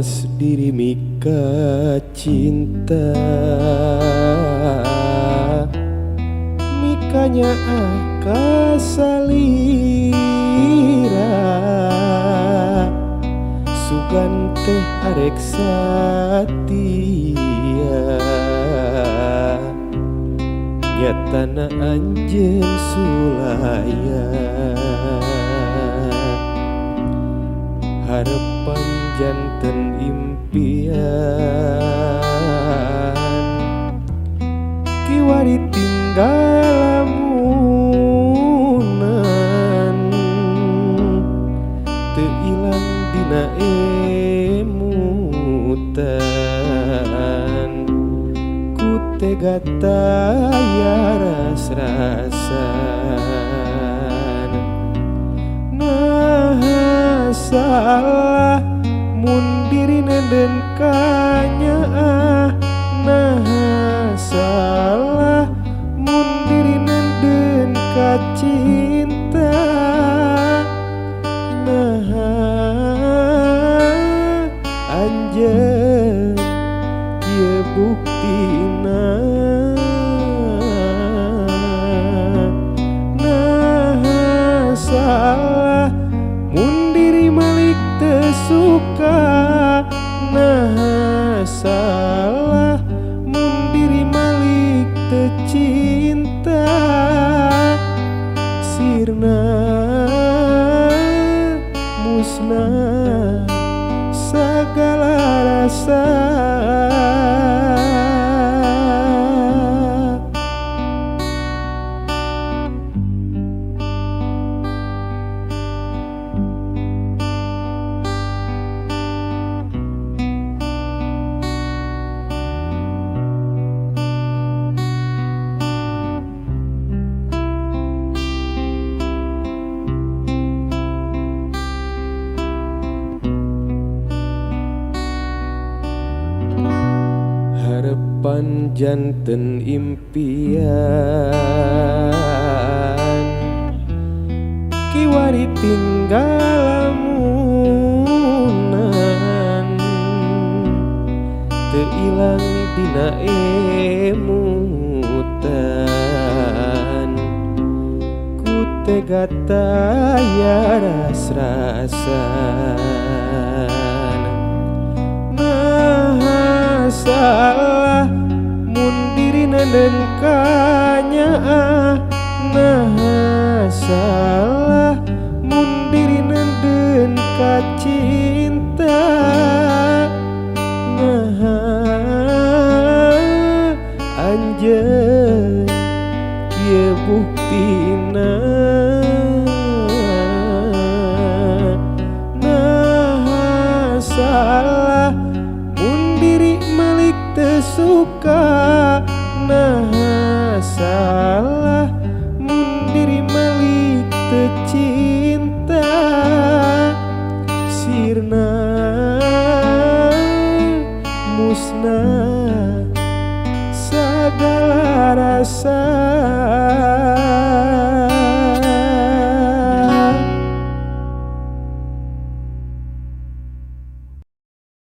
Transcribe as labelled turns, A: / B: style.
A: Mawas diri mika cinta, mikanya kasalira, sugan teh arek satia, nyatana anjeun sulaya. Harapan janten impian, kiwari tinggal lamunan, teu ilang dina emutan, ku tega taya ras-rasan. Nah salah mun diri nenden kanyaah, nah salah mun diri nenden ka cinta, nah anjeun kieu buktina, nah salah mun diri malik teu suka, nah salah mun diri malik teu cinta, sirna musnah segala rasa. Harapan janten impian, kiwari tinggal lamunan, teu ilang dina emutan, ku tega taya ras-rasan. Nah salah mun diri nenden kanyaah, nah salah mun diri nenden ka cinta, nah anjeun kieu buktina, nah salah mun diri malik teu suka, nah salah mun diri malik teu cinta, sirna musnah segala rasa.